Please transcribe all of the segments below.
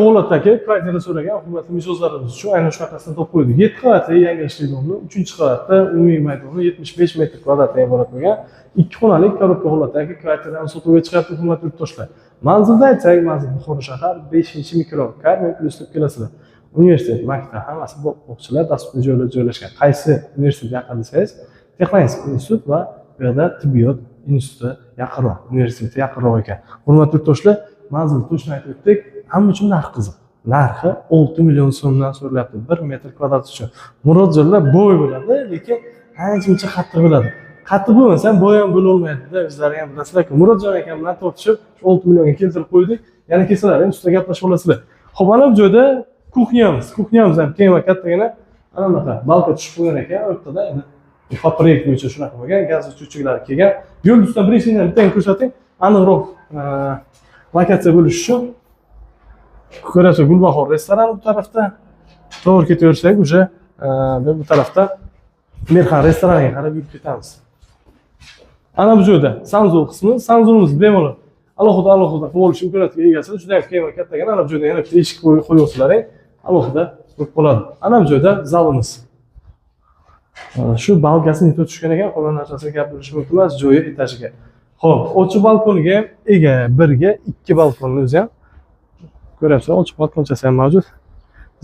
Holatdagi kvartira so'ragan hurmatli mijozlarimiz uchun aynan shunaqasini topib qo'ydik. 7 qavatli yangi ishli domni 3-qavatda umumiy maydoni 75 metr kvadratdan iborat bo'lgan 2 xonali коробка holatdagi kvartirani sotuvga chiqyapti, hurmatli yurtdoshlar. Manzilda aytsak, manzil Buxoro shahar, 5-mikro, Karmen Plus deb kelasizlar. Universitet, maktab, hammasi bog'chalar dasturli joylarda joylashgan. Qaysi universitet yaqin desangiz, Texnologik institut va bu yerda tibbiyot instituti yaqinroq, universiteti yaqinroq ekan. Hurmatli yurtdoshlar, manzil точно aytib o'tdik. Hamma uchun narx qiziq. Narxi 6 million so'mdan so'ralyapti 1 metr kvadrat uchun. Murodjonlar boy bo'ladi, lekin ancha muncha qattiq bo'ladi. Qattiq bo'lmasa ham boy ham bo'lolmaydi-da, o'zlari ham bilasizlar-ku. Murodjon akam bilan tortishib, shu 6 millionga keltirib qo'ydik. Yana kelsalar ham ustida gaplashib olasizlar. Xo'p, ana bu joyda кухня miz. Кухня miz ham keng va kattagina. Ana bunaqa балка tushib qo'ygan ekan o'rtada. Endi proyekt bo'yicha shunaqa bo'lgan, gaz счётчик lari kelgan. Yo'l ustidan birinchidan bittani ko'rsating, aniqroq lokatsiya bo'lishi uchun. Ko'rasiz, Gulbahor restorani bu tarafda. To'g'ri ketaversak, уже bu tarafda Merxan restoraniga qarab yurib ketamiz. Ana bu joyda санузел qismi, санузел imiz bemalol alohida alohida qilib olish imkoniyatiga egasizlar. Juda ham keng va kattagina. Ana bu joyda yana bitta eshik qo'yib alohida bo'lib qoladi. Ana bu joyda zalimiz. Shu балка si не tushgan ekan, qolgan narsasiga gap bo'lishi mumkin emas, joyi etajiga. Xo'p, ochiq balkoniga ham ega, birga ikki balkonni o'zi ham. Ko'ryapsizlar, ochiq balkonchasi ham mavjud.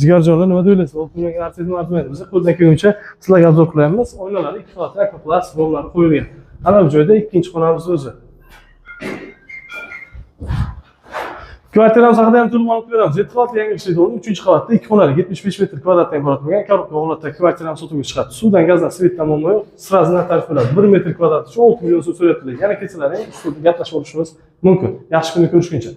Jigarjonlar, nima deysiz? 6 millionga arziydimi, arzimaydi? Biz qo'ldan kelguncha sizlarga обзор qilyapmiz. Oynalari ikki qavatli аквапласт romlari qo'yilgan. Ana bu joyda ikkinchi xonamiz o'zi. Kvartiramiz haqida ham to'liq ma'lumot beramiz. 7 qavatli yangi ishli domni 3-qavatda 2 xonali 75 metr kvadratdan iborat bo'lgan коробка holatdagi kvartiramiz sotuvga chiqadi. Suvdan, gazdan, свет dan muammo yo'q. Сразу tarif bo'ladi. 1 metr kvadrat uchun 6 million so'm so'rayaptilar. Yana kelsalaring, ustida gaplashib olishimiz mumkin. Yaxshi kunda ko'rishguncha.